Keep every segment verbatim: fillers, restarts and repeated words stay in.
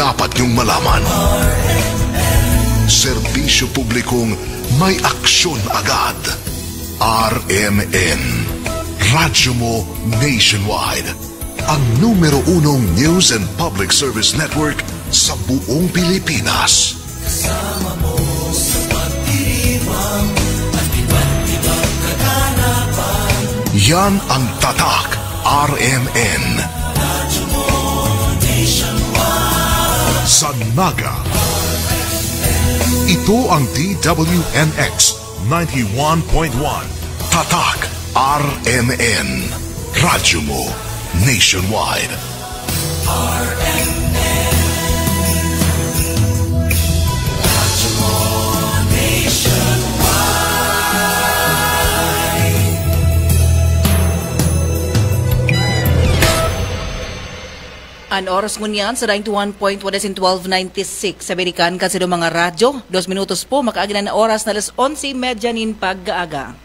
Dapat niyong malaman. Serbisyo publikong may aksyon agad. R M N. Radyo mo nationwide. Ang numero unong news and public service network sa buong Pilipinas. Kasama mo sa pagdiriwang at iba't ibang kaganapan. Yan ang Tatak R M N. Radyo mo nationwide. Sa Naga. Ito ang D W N X ninety-one point one. Tatak R M N. Radyo mo nationwide. R M N. Radyo mo nationwide. An oras ngunyan sa ninety-one point one is in twelve ninety-six sa Birikan kan sidong mga radyo. Dos minutos po, makaagi na an oras na alas onse y media nin pag-aaga.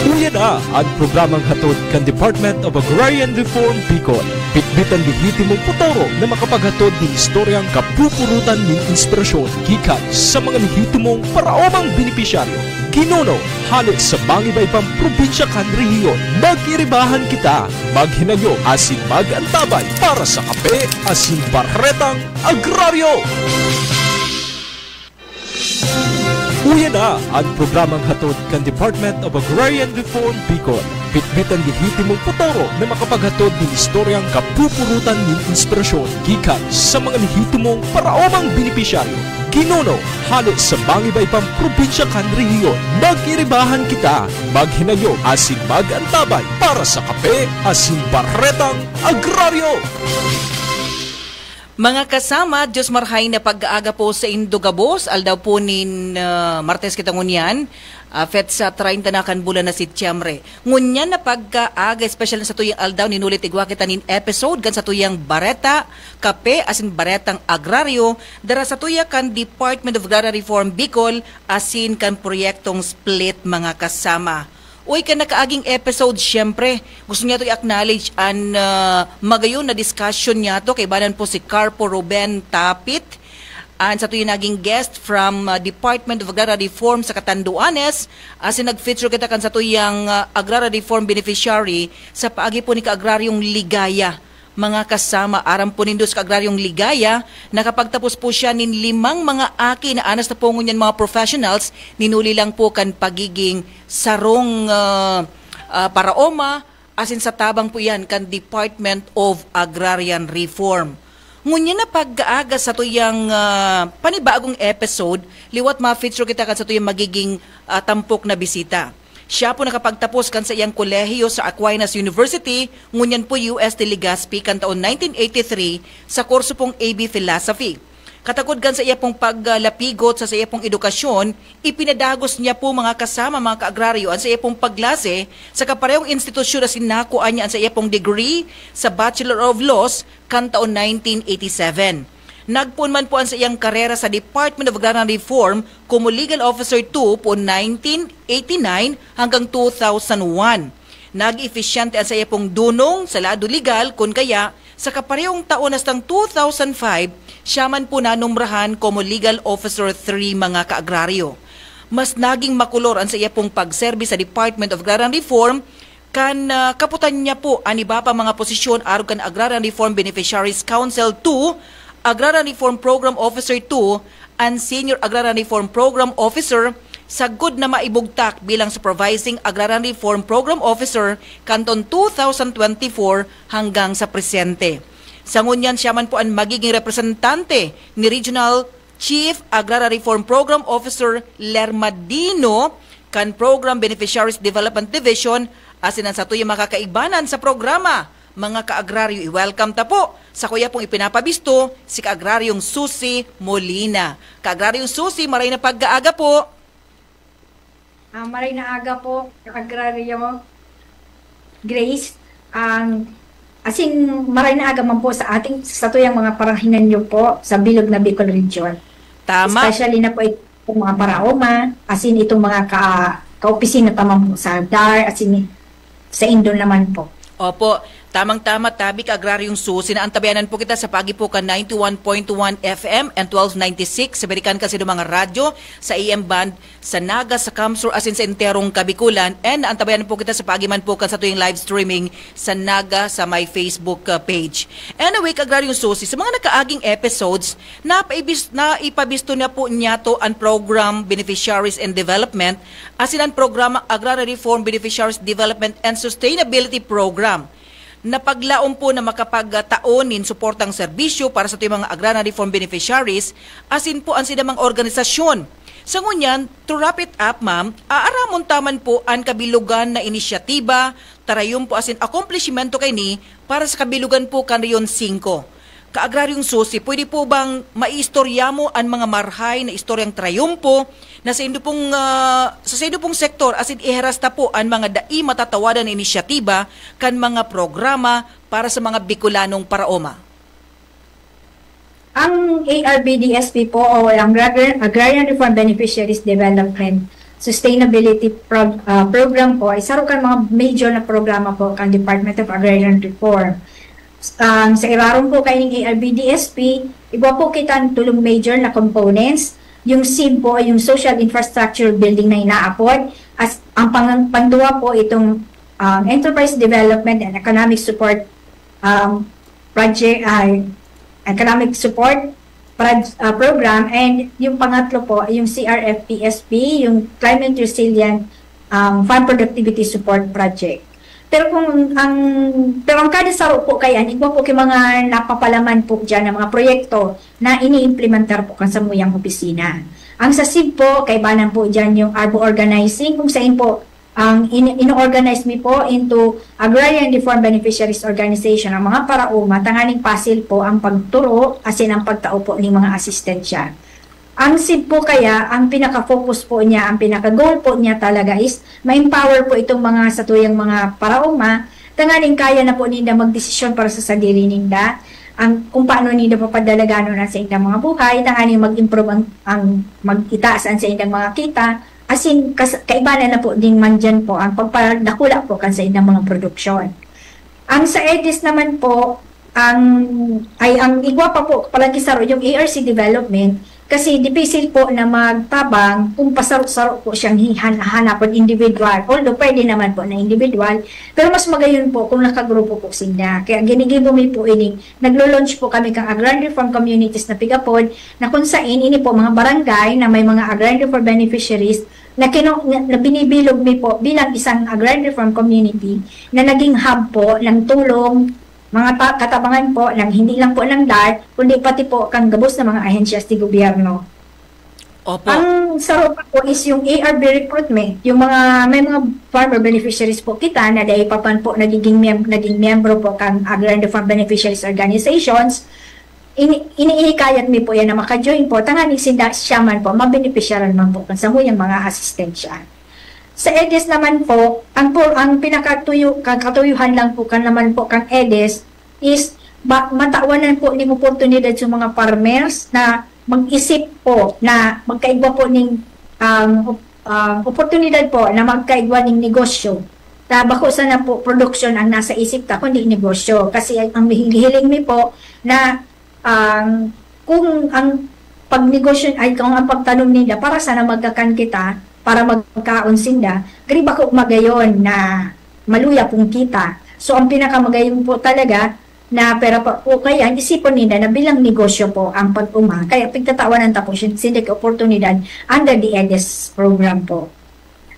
Uya na an programang hatod kan Department of Agrarian Reform Bicol. Bitbit an lehitimong potoro na makapaghatod nin istoryang kapupurutan nin inspirasyon gikan sa mga lehitimong paraomang benepisyaryo. Ginuno, hale sa mangiba-ibang probinsya kan rehiyon. Mag-iribahan kita. Maghinanyog asin mag-antabay para sa kape asin baretang agraryo. Uya na an programang hatod kan Department of Agrarian Reform Bicol. Bitbit an lehitimong potoro na makapaghatod nin istoryang kapupurutan nin inspirasyon gikan sa mga lehitimong paraomang benepisyaryo. Ginuno, hale sa mangiba-ibang probinsya kan rehiyon. Mag-iribahan kita. Maghinanyog asin mag-antabay para sa kape asin baretang agraryo. Mga kasama, Diyos marhay na pag-aaga po sa indo gabos. Aldaw po nin, ah, Martes kita ngunyan, ah, petsa treinta na kan bulan na Setyembre. Ngunyan na pagkaaga, espesyal na satuyang aldaw, ninuli igwa kita nin episode kan satuyang bareta, kape, asin baretang agraryo, dara satuya kan Department of Agrarian Reform Bicol, asin kan proyektong split, mga kasama. Uy, kan nakaaging episode, siyempre, gusto niyato i-acknowledge an, ah, magayon na discussion niyato kaibanan po si Carpo Ruben Tapit, an satuyang naging guest from, ah, Department of Agrarian Reform sa Catanduanes, asin nag-feature kita kan satuyang, ah, Agrarian Reform beneficiary sa paagi po ni Kaagraryong Ligaya. Mga kasama, aram po nindo si Kaagraryong Ligaya, nakapagtapos po siya nin limang mga aki na anas na po ngunyan mga professionals, ninuli lang po kan pagiging sarong, ah, ah, paraoma, asin sa tabang po iyan kan Department of Agrarian Reform. Ngunyan na pagkaaga satuyang, ah, panibagong episode, liwat ma-feature kita kan satuyang magiging, ah, tampok na bisita. Siya po nakapagtapos kan saiyang kolehiyo sa Aquinas University, ngunyan po U S T Legazpi, kan taon nineteen eighty-three, sa kurso pong A B Philosophy. Katakod kan saiya pong paglapigot sa saiya pong edukasyon, ipinadagos niya po, mga kasama, mga kaagraryo, an saiya pong paglase sa kaparehong institusyon asin nakua niya an saiya pong degree sa Bachelor of Laws kan taon nineteen eighty-seven. Nagpoon man po an saiyang karera sa Department of Agrarian Reform komo Legal Officer two poon nineteen eighty-nine hanggang two thousand one. Nag-efisyente an saiya pong dunong sa lado legal, kun kaya, sa kaparehong taon hastang two thousand five, siya man po nanumrahan komo Legal Officer three, mga kaagraryo. Mas naging makolor an saiya pong pagserbi sa Department of Agrarian Reform kan, ah, kaputan niya po an iba pa mga posisyon arog kan Agrarian Reform Beneficiaries Council two, Agrarian Reform Program Officer two, an Senior Agrarian Reform Program Officer, sagkod na maibugtak bilang Supervising Agrarian Reform Program Officer kanton two thousand twenty-four hanggang sa presente. Sa ngunyan, siya man po an magiging representante ni Regional Chief Agrarian Reform Program Officer Lerma Dino kan Program Beneficiaries Development Division, asin an satuyang makakaibanan sa programa. Mga kaagraryo, i-welcome ta po sa kuya pong ipinapabisto, si Kaagraryong Susie Molina. Kaagraryong Susie, maray na pagkaaga po. Ah, maray na aga po, Agraryo Grace. Ang, asin, maray na aga man po sa ating, sa tuyang mga parahinanyo po sa bilog na Bicol Region. Tama. Especially na po itong mga paraoma, asin itong mga ka, kaopisina ta man po sa dar, asin sa indo naman po. Opo. Tamang-tama, tabi ka agraryong susi na antabayanan po kita sa pagi po kan ninety-one point one F M and twelve ninety-six sa Berikan kan sa mga radyo, sa A M band, sa Naga, sa Kamsur, asin sa enterong Kabikulan. And antabayanan po kita sa pagi man po kan sa tuyong live streaming sa Naga sa my Facebook uh, page. Anyway, kagraryong susi, sa mga nakaaging episodes, napaibis, naipabisto na po niya to ang program Beneficiaries and Development, asin ang programa Agrarian Reform Beneficiaries Development and Sustainability Program. Napaglaom po na makapagtaon nin suportang serbisyo para sa tuyong mga agrarian reform beneficiaries, asin po ang sinamang organisasyon. Sa ngunyan, to wrap it up, ma'am, aaramon taman po ang kabilugan na inisyatiba, tarayom po asin akomplishmento kaini para sa kabilugan po kan Rehiyon singko. Kaagraryong susi, pwede po bang maiistorya mo ang mga marhay na istoryang trayumpo na sa indo pong, ah, sa indo pong sektor asin iheras ta po ang mga dai matatawadan na inisyatiba kan mga programa para sa mga Bicolanong paraoma? Ang A R B D S P po o ang Agrarian Reform Beneficiaries Development Sustainability Pro- ah, Program po ay saro kan mga major na programa po kan Department of Agrarian Reform. Um, sa irarom po kaining A R B D S P, igwa po kita ang tulong major na components. Yung SIB po ay yung Social Infrastructure Building na inaapod. As, ang pang, pangduwa po itong um, Enterprise Development and Economic Support um, Project, uh, Economic Support proj- uh, Program, and yung pangatlo po, yung C R F P S P, yung Climate Resilient um, Farm Productivity Support Project. Pero kung ang pero ang kada saro po kaya, igwa po kay mga napapalaman po diyan ng mga proyekto na iniimplementar po kan samuyang opisina. Ang sa SIB po, kaibanan po diyan yung arbo organizing, kung saan po ang in, ino-organize mi po into Agrarian Reform Beneficiaries Organization, ang mga paraoma, tanganing pasil po ang pagturo asin ang pagtao po ning mga asistensya. Ang SIB po kaya, ang pinaka-focus po niya, ang pinaka-goal po niya talaga is ma-empower po itong mga satuyang mga paraoma, tanganing kaya na po ninda magdesisyon para sa sadiri ninda, ang kung paano ninda papadalaganon ang sa indang mga buhay, tanganing mag-improve ang, ang mag-itaas ang sa indang mga kita, asin kas, kaibanan na po din man dyan po ang pagpadakula po kan sa indang mga produksyon. Ang sa EDIS naman po, ang ay ang igwa pa po palagi saro yung A R C development kasi dipisil po na magtabang kung pasaro-saro po siyang hihan hanapon individual, although pwede naman po na individual, pero mas magayon po kung nakagrupo po sinda. Kaya ginigibo mi po ini, naglo-launch po kami kang Agrarian Reform Communities na pigapod na kung sain ini po mga barangay na may mga Agrarian Reform beneficiaries na, kino, na, na binibilog mi po bilang isang Agrarian Reform Community na naging hub po ng tulong, mga ta- katabangan po ng hindi lang po ng DAR, kundi pati po kang gabos na mga ahensyas de gobyerno. Opo. Ang saro pa po is yung A R B recruitment, yung mga may mga farmer beneficiaries po kita na dahil pa man po nagiging mem- naging miyembro po kang Agrarian Farm Beneficiaries Organizations, ini- inihikayat mi po yan na maka-join po, tanganing sinda siya man po, mabenepisyaran man po kan samuyang mga asistensya. Sa EDIS naman po, ang po ang pinakatuyo, katuyuhan lang po kan naman po kang EDIS is ba, matawanan po ning oportunidad sa mga farmers na mag-isip po na magkaigwa po ning um, op- um, oportunidad po na magkaigwa ning negosyo. Na bako sana po production ang nasa isip ta kundi negosyo, kasi ang hihiling mi po na um, kung ang pagnegosyo ay kung ang pagtanom nila para sana magkakan kita para magkaon sinda, gari bako magayon na maluya pong kita. So ang pinakamagayon po talaga na pera pa po kaya isipon nila na bilang negosyo po ang pag-uma. Kaya pagtatawanan ta po siya, sila ka oportunidad under the EDIS program po.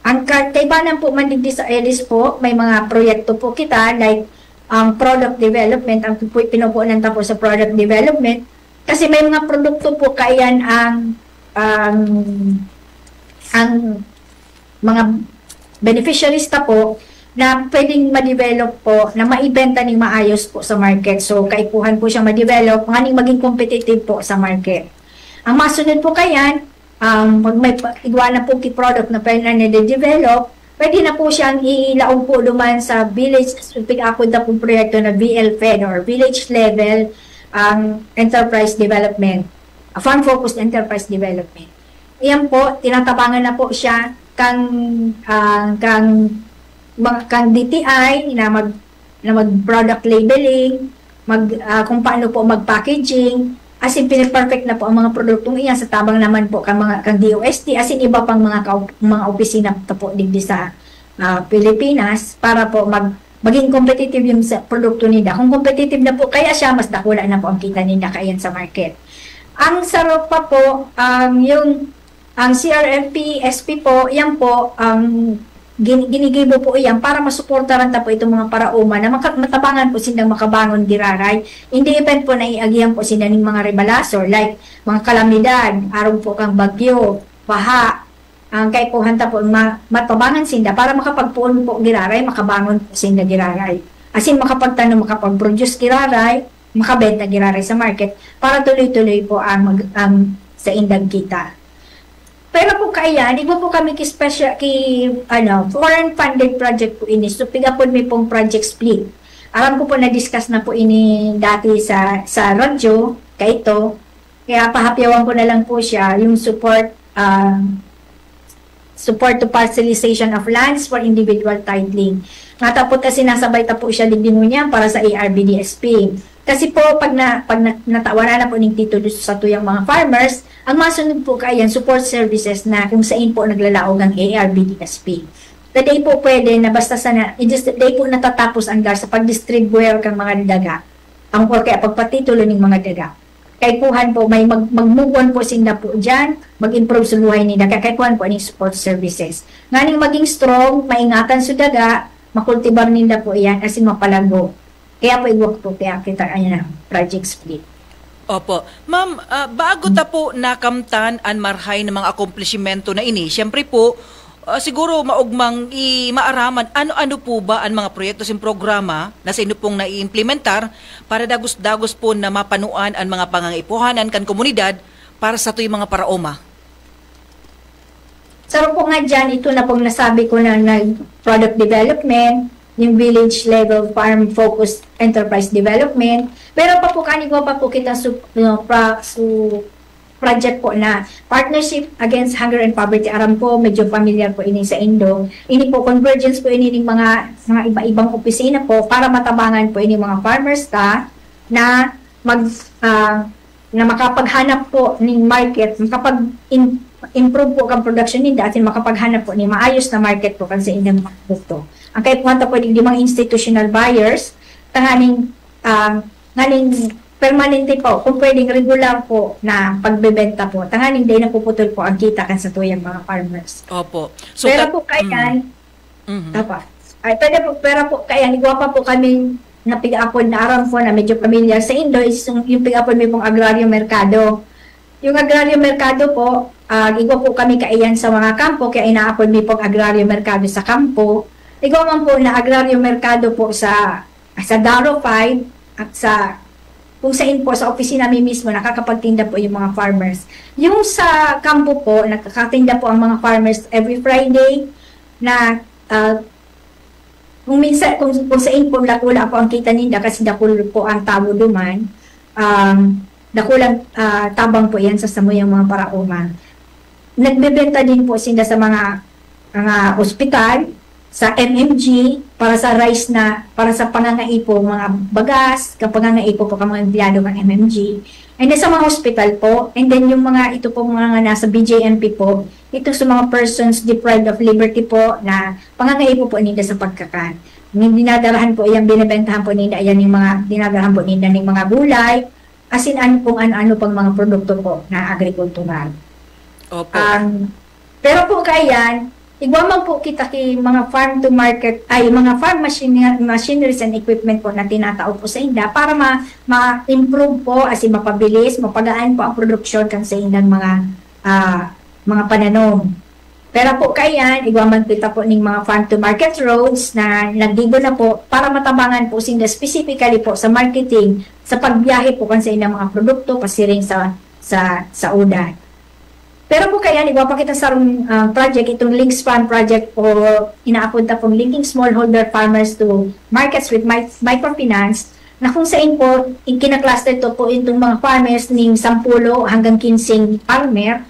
Ang ka- kaibanan po man digdi sa EDIS po, may mga proyekto po kita like ang product development, ang pu- pinupunan ta po sa product development. Kasi may mga produkto po kaiyan ang ang ang mga beneficiaries ta po na pwedeng ma-develop po na maibenta ning maayos po sa market. So, kaipuhan po siya ma-develop, nganing maging competitive po sa market. Ang masunod po kayan, um, pag may pa- igwa na po ki product na pwede na nade-develop, pwede na po siyang ilaog po duman sa village, pig-apod na pong proyekto na V L fed or village level ang enterprise development, a farm-focused enterprise development. Ayan po, tinatabangan na po siya kang, ah, kang, mga, kang D T I na mag, na mag-product labeling, mag, ah, kung paano po mag-packaging, as in, piniperfect na po ang mga produktong iyan sa tabang naman po kan mga, kan D O S T, as in, iba pang mga kau-, mga opisina po digdi sa, ah, Pilipinas para po mag-, maging competitive yung sa produkto ninda. Kung competitive na po kaya siya, mas dakula na po ang kita ninda kaiyan sa market. Ang saro pa po, ang yung, ang C R F P, S P po, yan po, ang gin-, ginigibo po iyan para masuportaran ta po itong mga paraoma na maka-, matabangan po sindang makabangon giraray. In the event po na iagihan po sinda ning mga rebalaso, like mga kalamidad, arog po kang bagyo, baha, ang kaipuhan ta po ma-, matabangan sinda para makapagpuon po giraray, makabangon po sinda giraray. As in, makapagtanom, makapag-produce giraray, makabenta giraray sa market para tuloy-tuloy po ang mag-, ang sa indang kita. Pero po kaiyan, iba po kami ki special, ki, ano, foreign funded project po ini. So, pigapod mi pong Project Split. Aram ko po na-discuss na po ini dati sa, sa radyo, kaito. Kaya pahapyawan ko na lang po siya, yung support, ah, support to parcelization of lands for individual titling. Nga ta po ta sinasabay ta po siya digdi ngunyan para sa A R B D S P. Kasi po, pag na, pag na, natawaran na po ning titulo sa tuyang mga farmers, ang masunod po kaiyan, support services na kung saan po naglalaog ang A R B D S P. Na di po pwede na basta sana, it just, di po natatapos ang gar sa pag-distribute kang mga daga, ang, or kaya pagpatitulo ning mga daga. Kaipuhan po, may mag-, mag-move on po sinda po dyan, mag-improve sa buhay nila. Kaya kaipuhan po ning support services. Nganing maging strong, maingatan sa daga, makultibar ninda po iyan, as in mapalago. Kaya po igwa po kaya kita, ayan na, Project Split. Opo. Ma'am, ah, bago ta po nakamtan an marhay na mga akomplishimento na ini, siyempre po, ah, siguro maugmang i-, maaraman ano-ano po ba an mga proyekto sin programa na sa inyo pong naiimplementar para dagos-dagos po na mapanuan an mga pangangaipuhanan kan komunidad para sa tuy mga paraoma? Saro po nga dyan, ito na pong nasabi ko na nag-product development, yung village level farm focused enterprise development. Pero pa po, kanigwa pa po kita su, uh, pra, su, project po na Partnership Against Hunger and Poverty. Aram ko, medyo familiar po ini sa Indo. Ini po, convergence po ini ng mga, mga iba-ibang opisina po para matabangan po ini mga farmers ta na mag, ah, na makapaghanap po ning market, makapag-im-, improve po ang production ninda at makapaghanap po ni maayos na market po kan sa indang mga produkto. Ang kaipuhan ta po di mga institutional buyers, tanganing, ah, nganing permanente po, kung pwedeng regular po na pagbebenta po, tanganing dahil napuputol po ang kita kan sa tuyang mga farmers. Opo. So, pero ka- po kaiyan, Mhm. Tapa. Ay, pwede po, pero po, kaya igwa pa po kami na pig-apod na aram ko na medyo pamilyar sa Indo is yung, yung pig-apod may pong agraryo merkado. Yung agraryo merkado po, ah, igwa po kami kaiyan sa mga kampo, kaya inaapod may pong agraryo merkado sa kampo. Igwa man po na agraryo merkado po sa, sa Daro five at sa kung saan po sa opisina mi mismo nakakapagtinda po yung mga farmers. Yung sa kampo po, nakakatinda po ang mga farmers every Friday na, ah, kung minsan, kung, kung saan po dakula po ang kita ninda kasi dakul po ang tawo duman, um, dakulang, ah, tabang po yan sa samuyang mga paraoma. Nagbebenta din po sila sa mga, mga ospital, sa M M G, para sa rice na, para sa pangangaipo, mga bagas, ka pangangaipo po ka mga empleyado ng M M G. And then sa mga hospital po, and then yung mga ito po mga nasa B J M P po, ito sa mga persons deprived of liberty po na pangangaipo po ninda sa pagkakan. Yung dinadarahan po, yung binibentahan po ninda, yan yung mga dinadarahan po ninda ng mga gulay, as in ano, kung ano-ano pang mga produkto po na agrikultural. Opo. Um, pero po kaiyan, igwa man po kita ki mga farm to market, ay mga farm machine, machineries and equipment po na tinatao po sa inda para ma, ma-improve po, as in mapabilis, mapagaan po ang produksyon kan sa indang mga, ah, mga pananom. Pero po kaiyan, igwa man kita po ning mga farm to market roads na nagdigo na po para matabangan po sinda specifically po sa marketing, sa pagbiyahe po kan sa indang mga produkto pasiring sa, sa, sa udan. Pero po kaiyan, igwa pa kita sa, ah, project, itong Links Farm project po, inaapod ta pong linking smallholder farmers to markets with mi-, microfinance, na kung saan po, ikinakluster to po itong mga farmers ning sampulo hanggang kinseng farmer,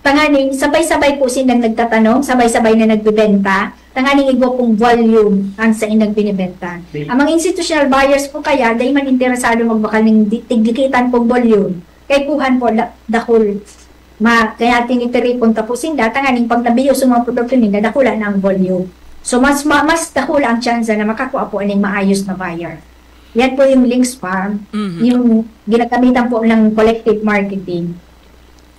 tanganing sabay-sabay po silang nagtatanom, sabay-sabay na nagbebenta, tanganing igwa pong volume ang saindang binibenta. Ang mga institutional buyers po kaya, dai man interesado magbakal ning di-, tigdikitan pong volume. Kay kuhan po, da-, dakul. Ma-, kaya tinitiripon ta po sinda, tanganing pag nabiyo sa mga produkto ninda, dakula na ang volume. So, mas ma-, mas dakula ang tsansa na makakua po aning maayos na buyer. Yan po yung Links Farm, Mhm. yung ginagamitan po ng collective marketing.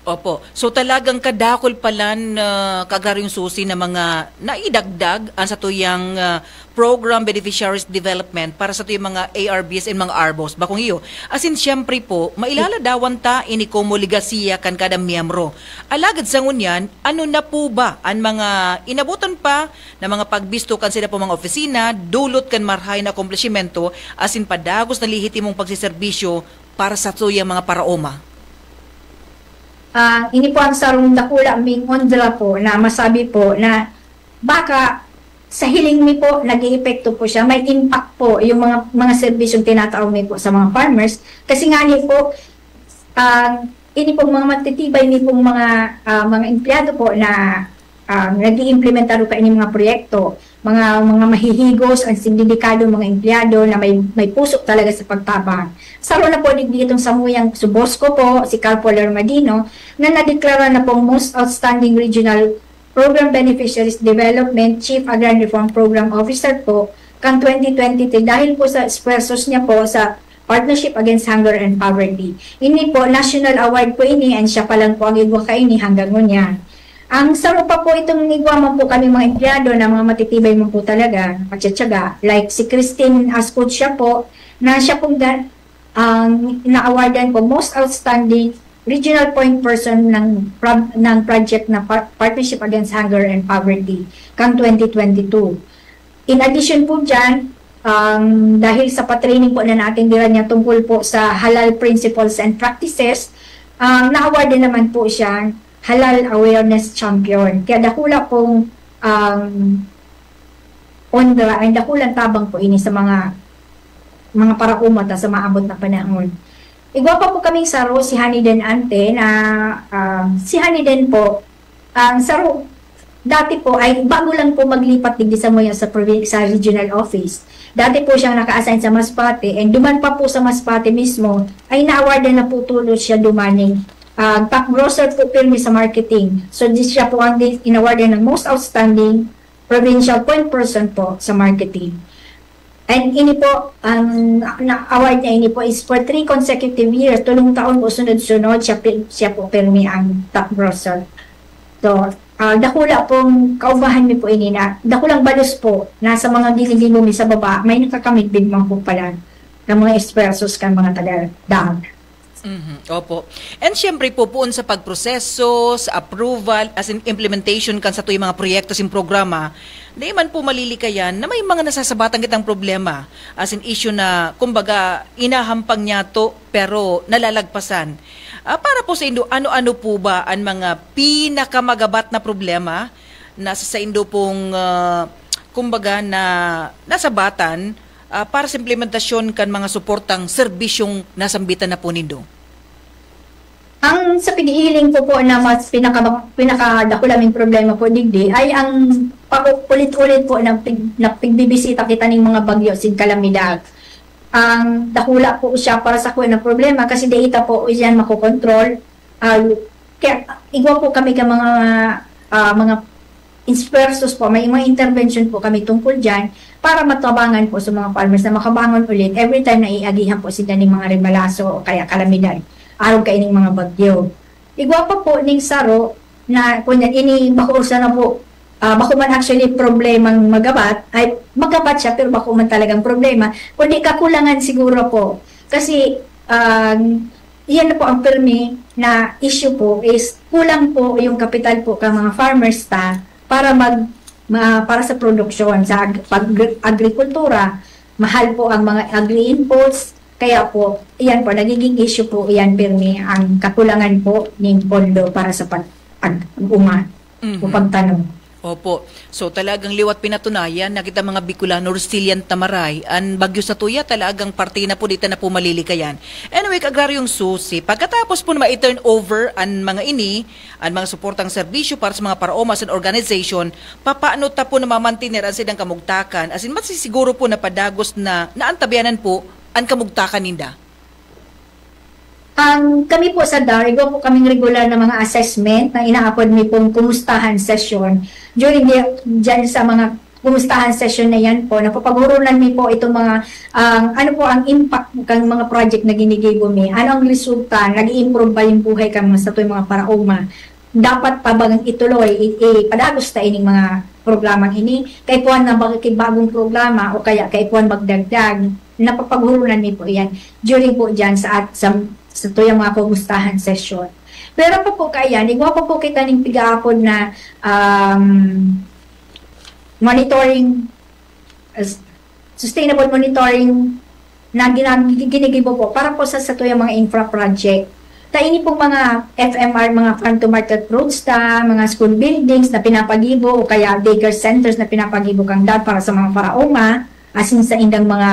Opo. So, talagang kadakul pala na, Kagaryong Susi, na mga naidagdag ang satuyang, ah, program beneficiaries development para satuyang mga A R Bs and mga ARBOs. Bakong iyo, asin siyempre po, mailaladawan ta ini komo legasiya kan kada miyembro. Alagad sa ngunyan, ano na po ba an mga inabutan pa na mga pagbisto kan sila po mga opisina, dulot kan marahay na akomplishimento, asin padagos na lehitimong pagseserbisyo para satuyang mga paraoma? Ah, ini po ang sarong dakula ming ondra po na masabi po na baka sa hiling mi po, nag-eepekto po siya. May impact po yung mga, mga serbisyong tinatao mi po sa mga farmers. Kasi nga ni po, ah, ini pong mga matitibay ni pong mga, ah, mga empleyado po na, ah, nag-iimplementar po kaini mga proyekto, mga, mga mahihigos, ang sindidikado, mga empleyado na may, may puso talaga sa pagtabang. Saro na po digdi itong samuyang si boss ko po, si Carpo Lermadino, na nadeklara na pong most outstanding regional program beneficiaries development, Chief Agrarian Reform Program Officer po, kan twenty twenty-three dahil po sa esfuerzos niya po sa Partnership Against Hunger and Poverty. Ini po, national award po ini, and siya pa lang po ang igwa kaini hanggang ngunyan. Ang saro pa po itong igwa man po kami mga empleyado na mga matitibay man po talaga, matsatsaga. Like si Christine Ascud siya po, na siya pong ga-, ang na-awardan po most outstanding regional point person ng pro-, ng project na par-, Partnership Against Hunger and Poverty kang twenty twenty-two. In addition po dyan, um, dahil sa pa-training po na natin dira niya tungkol po sa halal principles and practices, um, na-award din naman po siya halal awareness champion. Kaya dakula pong, um, ondra, ay dakulang tabang po ini sa mga, mga paraoma ta sa maabot na panahon. Igwa pa po kaming saro, si Honey Den Ante, na, um, si Honey Den po, ang saro, dati po ay bago lang po maglipat digdi sa Moya sa provi-, sa regional office. Dati po siyang naka-assign sa Masbate, and duman pa po sa Masbate mismo, ay na-awardan na po tulos siya dumaning, ah, top grocer po pirmi sa marketing. So, di siya po ang di-, in-awardan ng most outstanding provincial point person po sa marketing. And ini po, ang na-award niya ini po is for three consecutive years, tulong taon po sunod-sunod, siya, pi-, siya po pirmi ang top grocer. So, ah, dakula pong kaubahan mi po ini na, dakulang balos po, nasa mga ginigibo mi sa baba, may nakakamidbid man po pala ng mga esfuerzos kan mga taga-daan. Mhm, opo. And siyempre po, poon sa pagproseso, sa approval, as in implementation kan satuyang mga proyekto sin programa, di man po malilikayan na may mga nasasabatan kitang problema, as in issue na, kumbaga, inahampang niyato, pero nalalagpasan. Ah, para po sa indo, ano-ano po ba ang mga pinakamagabat na problema na sa saindo pong, ah, kumbaga, na nasabatan, ah, para sa implementasyon kan mga suportang serbisyong nasambitan na po nindo? Ang sa pighihiling ko po na mas pinaka-, pinakadakula ming problema po digdi ay ang paulit-ulit po na pig-, na pigbibisita kita ning mga bagyo sin kalamidad. Ang dakula po siya para sa kuya na problema kasi di ita po yan makokontrol. Ah, kaya igwa po kami ka mga, ah, mga esfuerzos po, may mga intervention po kami tungkol dyan para matabangan po sa mga farmers na makabangon ulit every time na iagihan po sila ng mga rebalaso o kaya kalamidad, arog kaining mga bagyo. Igwa pa po ning saro na, kunyan, ini bako sana po, ah, bako man actually problemang magabat, ay magabat siya, pero bako man talagang problema, kundi kakulangan siguro po. Kasi, ah, yan na po ang pirmi na issue po is kulang po yung kapital po ka mga farmers ta para mag-, ma-, para sa produksyon, sa ag-, pag-, agrikultura. Mahal po ang mga agri-inputs, kaya po, iyan po, nagiging issue po iyan, pirmi ang kakulangan po ning pondo para sa pag-, ag-, uma Mhm. o pagtanom. Opo. So, talagang liwat pinatunayan na kita mga Bicolano resilient na maray. An bagyo sa tuya, talagang parte na po, di ta na po malilikayan. Anyway, Kaagraryong Susi, pagkatapos po na ma-turn over an mga ini, an mga suportang serbisyo para sa mga paraoma sa organization, papaano ta po na mamantiner an sidang kamugtakan? Asin masisiguro po na padagos na naantabianan po an kamugtakan ninda? Ang kami po sa DAR, igwa po kaming regular na mga assessment na inaapod mi pong kumustahan session. During the, dyan sa mga kumustahan session na yan po, napapaghurunan mi po itong mga, ang ano po ang impact ng mga project na ginigibo mi. Ano ang resulta? Nag-i-improve ba yung buhay kan mga satoy mga paraoma? Dapat pa bang ituloy, i- ipadagos ta ining mga programang ini? Kaipuhan na ba kay bagong programa o kaya kaipuhan magdagdag? Napapaghurunan mi po yan during po dyan sa, at sa, sa tuyang mga kumustahan session. Pero pa po kaya, igwa pa po kita ning pigaapod na um, monitoring, uh, sustainable monitoring na ginag- ginigibo po para po sa, sa tuyang mga infra project. Ta ini pong mga F M R, mga farm to market roads ta, mga school buildings na pinapagibo o kaya daycare centers na pinapagibo kang DAR para sa mga paraoma, asin sa indang mga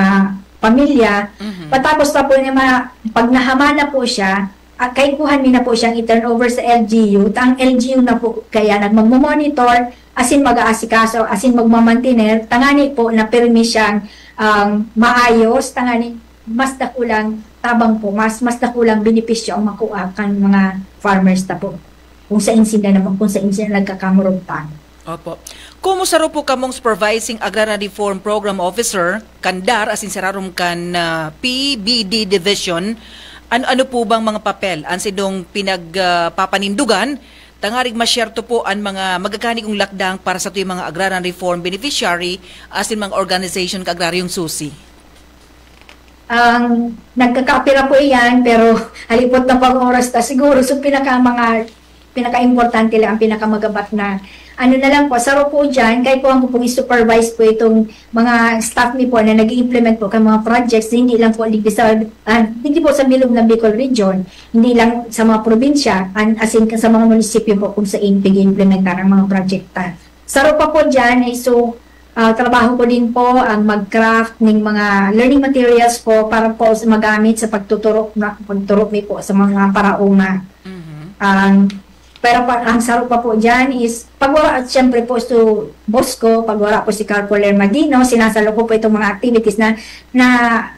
pamilya. Mhm. Patapos pa po niya, ma- pag nahama na po siya, ah, kaipuhan mi na po siyang i-turn over sa L G U. Ta ang L G U na po kaya nagmagmo-monitor, asin mag-aasikaso, asin magmamantiner, tangani po na pirmi siyang um, maayos, tangani mas dakulang tabang po, mas mas dakulang benepisyo ang makuha kan mga farmers ta po. Kung sa insinda naman, kung sa insinda nagkakamurugtan. Opo. Kumusta ro po kamong Supervising Agrarian Reform Program Officer kan DAR, asin sa rarom kan ah, P B D Division? Ano-ano po bang mga papel an sidong pinagpapanindugan tangarig masyerto po an mga magagani kong lakdang para sa tuyang mga agrarian reform beneficiary asin mga organization, Kaagraryong Susi? Ang nagkakapira po iyan, pero halipot na pang oras ta siguro. So, pinaka mga pinaka-importante lang, ang pinakamagabat na ano na lang po, saro po dyan, kaipuhan ko pong i-supervise po itong mga staff mi po na nag implement po kan mga projects, hindi lang po digdi sa, ah, digdi po sa bilog ng Bicol Region, hindi lang sa mga probinsya, an, as in, sa mga munisipyo po kung saan pag-implementar ang mga project ta. Saro pa po dyan, eh, so, ah, trabaho ko din po ang mag-craft ng mga learning materials po para po sa magamit sa pagtuturo na pagturo mi po sa mga paraoma. Mhm. Ang pero pa, ang saro pa po dyan is pag wala, at syempre po, so, boss ko, pag wala po si Carpoler Madino, sinasalo ko po itong mga activities na na,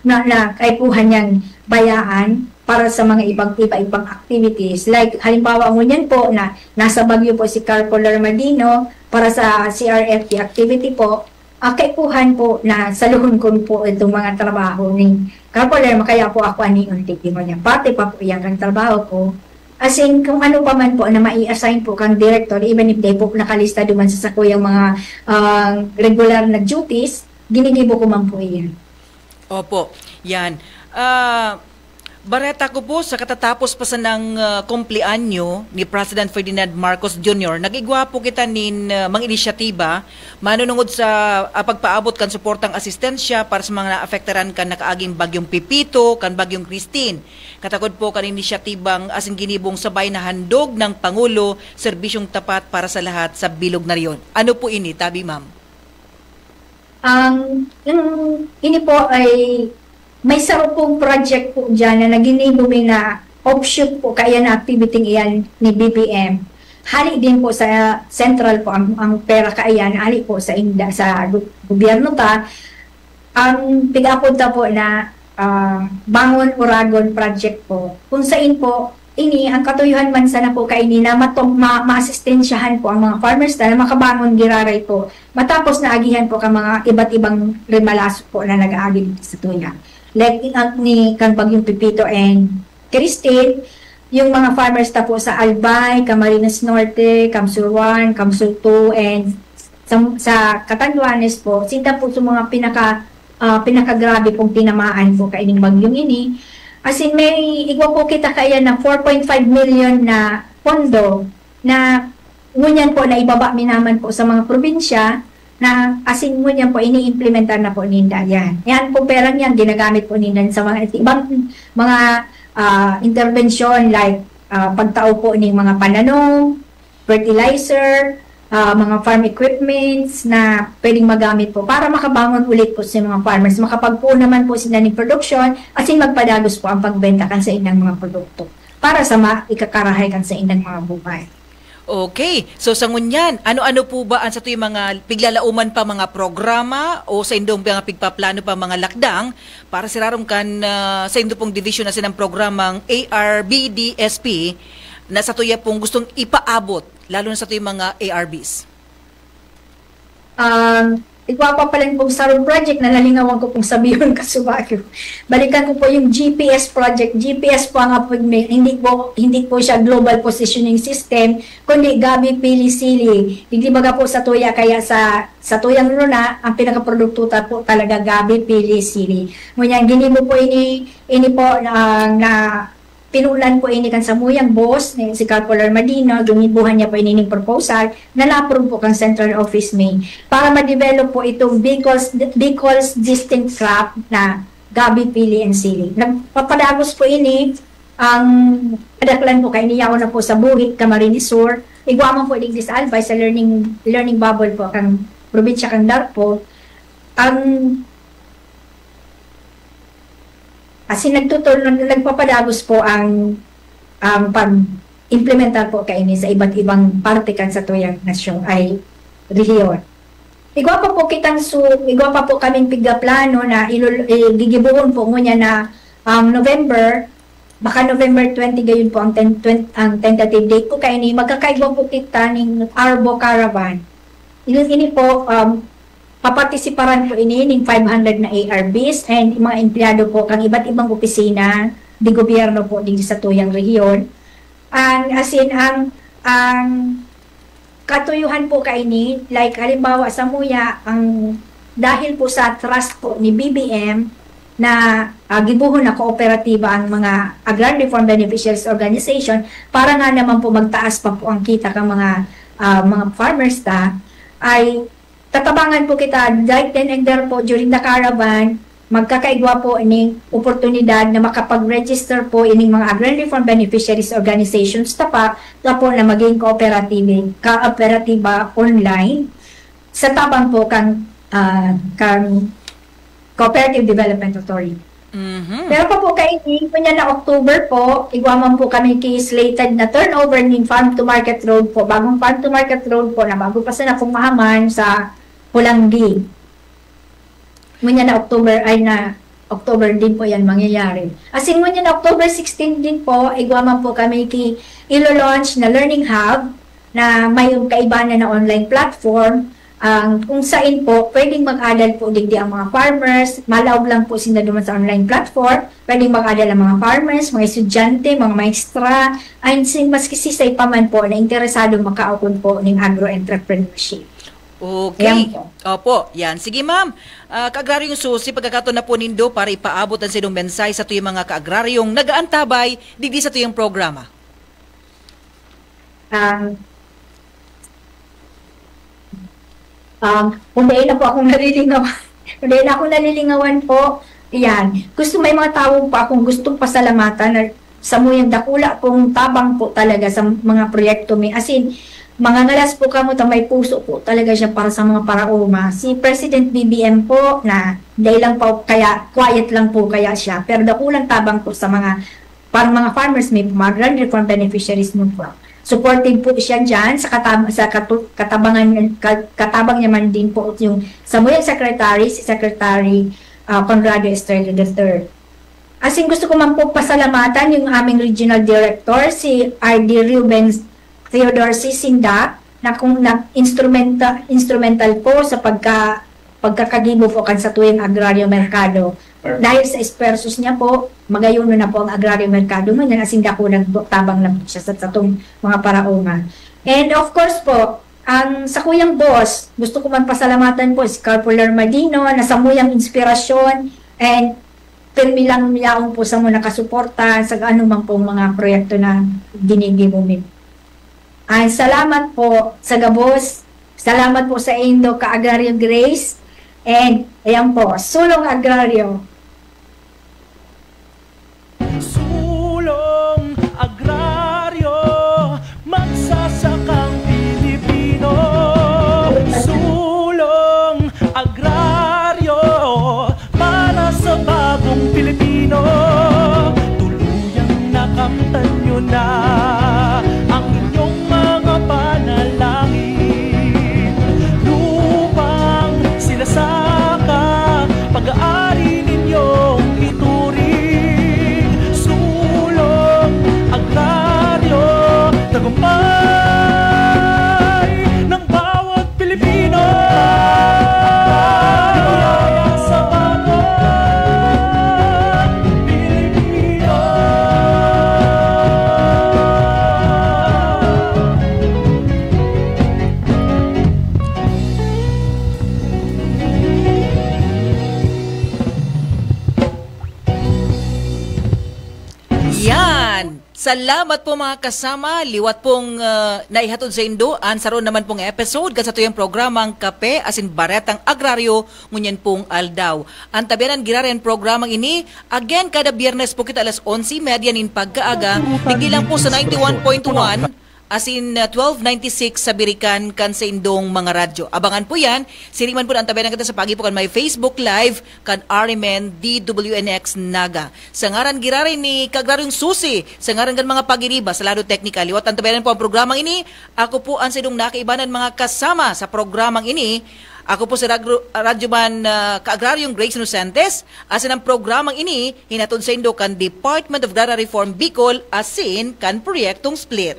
na, na kaipuhan niyang bayaan para sa mga ibang iba-ibang activities. Like, halimbawa, ngunyan po na nasa Baguio po si Carpoler Madino para sa C R F P activity po, ah, kaipuhan po na saluhon ko po itong mga trabaho ni Carpoler, kaya po ako ani unti mo niya. Parte pa po yan ang trabaho ko. As in, kung ano pa man po na mai-assign po kang director, even if di po nakalista duman sa sakuyang mga ah, regular na duties, ginigibo ko man po iyan. Opo, yan. Ah, bareta ko po, sa katatapos pa sanang ah, kumpleanyo ni President Ferdinand Marcos Junior, nag-igwa po kita nin ah, mga inisyatiba manunungod sa ah, pagpaabot kan suportang asistensya para sa mga naapektaran kan nakaaging Bagyong Pepito, kan Bagyong Christine. Katakod po kan inisyatibang asin ginibong sabay na handog ng Pangulo, serbisyong tapat para sa lahat sa bilog na riyon. Ano po ini, tabi, ma'am? Ang yung, ini po ay may saro pong project po dyan na naginibo mi na offshoot po kaya na activity iyan ni B B M. Hali din po sa central po ang, ang pera kaya na hali po sa inda sa gu- gobyerno ta. Ang pig-apod ta po na ah, Bangon Uragon Project po. Kung saan po ini ang katuyuhan man sana po kaini na matom, ma, maasistensyahan po ang mga farmers na makabangon giraray po matapos na agihan po ka mga iba't ibang rimalaso po na nag-aagi dito sa tuya. Like ang ni kang Bagyong Pepito and Christine, yung mga farmers ta po sa Albay, Camarines Norte, Kamsur one, Kamsur two, and sa, sa Catanduanes po, sinda po sa mga pinaka ah, pinakagrabe pong tinamaan po kaining bagyong ini. As in, may igwa po kita kaya na four point five million na pondo na ngunyan po na ibaba mi naman po sa mga probinsya na as in ngunyan po ini-implementar na po ninda yan. Yan po perang yan ginagamit po ninda sa mga ibang mga ah, intervention like ah, pagtao po ng mga pananong, fertilizer, ah, mga farm equipments na pwedeng magamit po para makabangon ulit po sa mga farmers. Makapagpuon naman po sila ng production, asin magpadagos po ang pagbenta kan sa ilang mga produkto para sa maikakarahay kan sa ilang mga buhay. Okay. So, sa ngunyan, ano-ano po ba ang sa tuwing mga piglalauman pa, mga programa o sa indong mga pigpaplano pa, mga lakdang para sa rarom kan, ah, sa indo pong division na sinang programang A R B D S P na sa tuya pong gustong ipaabot, lalo na sa tuwing mga A R Bs? Um, igwa pa pala pong sarong project na nalingawan ko pong sabihon kasubayo. Balikan ko po yung G P S project. G P S po ang apod may, hindi po, hindi po siya global positioning system, kundi gabi, pili, sili. Digdi baga po sa tuya, kaya sa, sa tuyang luna, ang pinakaprodukto ta po talaga gabi, pili, sili. Ngunyan, ginibo po ini, ini po na, na pinulan po ini kan samuyang boss, ni si Carpolar Madino, ginibuhan niya po ini ning proposal na na-approve po kang central office mi para ma-develop po itong Bicol's, Bicol's distinct crop na gabi, pili, and sili. Nagpapadagos po ini ang kadaklan po kay niyaon na po sa Buhi, Camarines Sur. Igwa man po digdi sa Albay, sa learning, learning bubble po, kang probinsya kang Darpo. Ang asin nagtutulong, nagpapadagos po ang, ang pag-implementar po kaini sa iba't ibang parte kan sa tuyang nasyon ay rehiyon. Igwa pa po kitang su, igwa pa po kaming pigaplano na ilul, eh, gigibuhon po ngunyan na, um, November, baka November twenty gayon po ang, ten, twen, ang tentative date po kaini. Magkakaigwa po kita ning Arbo Caravan. Ini, ini po, um, papartisiparan po ini ning five hundred na A R Bs and mga empleyado po kang iba't ibang opisina di gobyerno po din sa tuyang rehiyon. Ang, as in, ang, ang katuyuhan po kaini, like halimbawa sa Muya, ang dahil po sa trust po ni B B M na, ah, gibuhon na kooperatiba ang mga Agrarian Reform Beneficiaries Organization para nga naman po magtaas pa po ang kita kang mga, ah, mga farmers ta, ay tatabangan po kita right then and there po during the caravan, magkakaigwa po ining oportunidad na makapag-register po ining mga Agrarian Reform Beneficiaries Organizations ta pa, ta po na maging cooperative, kooperatiba online sa tabang po kang, ah, kang Cooperative Development Authority. Mhm. Pero pa po kaini, kunya na October po, igwa man po kami ki slated na turnover ning Farm to Market Road po, bagong Farm to Market Road po na bago pa sana pong mahaman sa Polangui. Ngunyan na October, ay na October din po yan mangyayari. As in, ngunyan na October sixteen din po, igwa man po kami ki ilo-launch na learning hub na may kaibahan na online platform, ang kung sain po pwedeng mag-adal po digdi ang mga farmers, malaog lang po sila duman sa online platform, pwedeng mag-adal ang mga farmers, mga estudyante, mga maestra, and si, maski sisay pa man po na interesado makaukon po ning agro-entrepreneurship. Okay. Ayan po. Opo, yan. Sige, ma'am. Ah, Kaagraryong Susi, pagkakataon na po nindo para ipaabot ang sinong mensahe sa tuyang mga kaagraryong nag-aantabay digdi sa tuyang programa. Um, um, kung dahil na po akong nalilingawan, kung dahil na akong nalilingawan po, yan. Gusto, may mga tao po akong gustong pasalamatan na samuyang dakula pong tabang po talaga sa mga proyekto mi. As in, mangangalas po kamo ta may puso po talaga siya para sa mga paraoma. Si President B B M po na dahil lang po kaya quiet lang po kaya siya, pero dakulang tabang po sa mga para mga farmers mi, mga Agrarian Reform Beneficiaries mi po. Supportive po siya dyan sa, katab sa katu katabangan, ka katabang niya man din po yung samuyang secretary, si Secretary, ah, Conrado Estrella the third. As in, gusto ko man po pasalamatan yung aming regional director, si R D Rubens Theodore Sisinda, na kung nag-instrumenta instrumental po sa pagka pagkakagibo po kan satuyang agraryo merkado. Dahil sa esfuerzos niya po, magayon na po ang agraryo merkado ngunyan, as in dakulang tabang lang po siya sa satong mga paraoma. And of course po, ang sakuyang boss, gusto ko man pasalamatan po si Carpolar Madino na samuyang inspirasyon and pirmi lang yaon po samo nakasuporta sa anuman pong mga proyekto na ginigibo mi. Ay, salamat po sa gabos. Salamat po sa indo, Kaagraryo Grace. And ayan po, Sulong Agraryo. Sulong Agraryo, magsasakang Pilipino. na ang inyong mga panalangin. Lupang sinasaka, pag-aari ninyong ituring. Sulong agraryo, tagumpay ng bawat Pilipino. Sa bawat Pilipino. Yan! Salamat po, mga kasama. Liwat pong, ah, naihatod saindo an saro naman pong episode kan satuyang programang Kape asin Baretang Agraryo ngunyan pong aldaw. An tabianan giraray an programang ini, again, kada Biyernes po kita alas onse y media nin pagkaaga, digdi lang po sa ninety-one point one asin, ah, twelve ninety-six sa birikan kan saindong mga radyo. Abangan po yan. Siring man po na antabayanan kita sa paagi po kan may Facebook Live kan R M N D W N X Naga. Sa ngaran giraray ni Kaagraryong Susi, sa ngaran kan mga pagiriba, sa lado teknikal, liwat antabayanan po ang programang ini. Ako po ang saindong nakaibanan mga kasama sa programang ini. Ako po si Ragro-, Radyoman, ah, Kaagraryong Grace Nocentes. Asin ang programang ini, hinatod saindo kan Department of Agrarian Reform Bicol, asin kan Proyektong Split.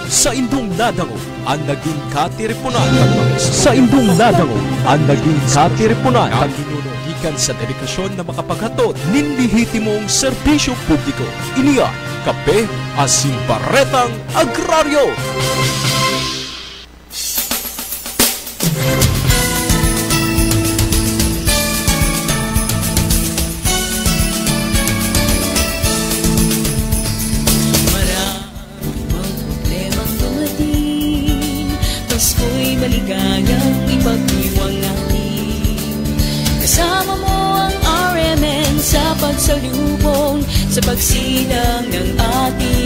Saindong nadangog an naging katiriponan kan mga Saindong nadangog an naging katiriponan kan ginuno gikan sa dedikasyon na makapaghatod nin lehitimong serbisyo publiko. Ini an Kape asin Baretang Agraryo. Maraming problemang dumating, Pasko'y maligayang ipagdiwang natin. Kasama mo ang R M N sa pagsalubong, sa pagsilang ng ating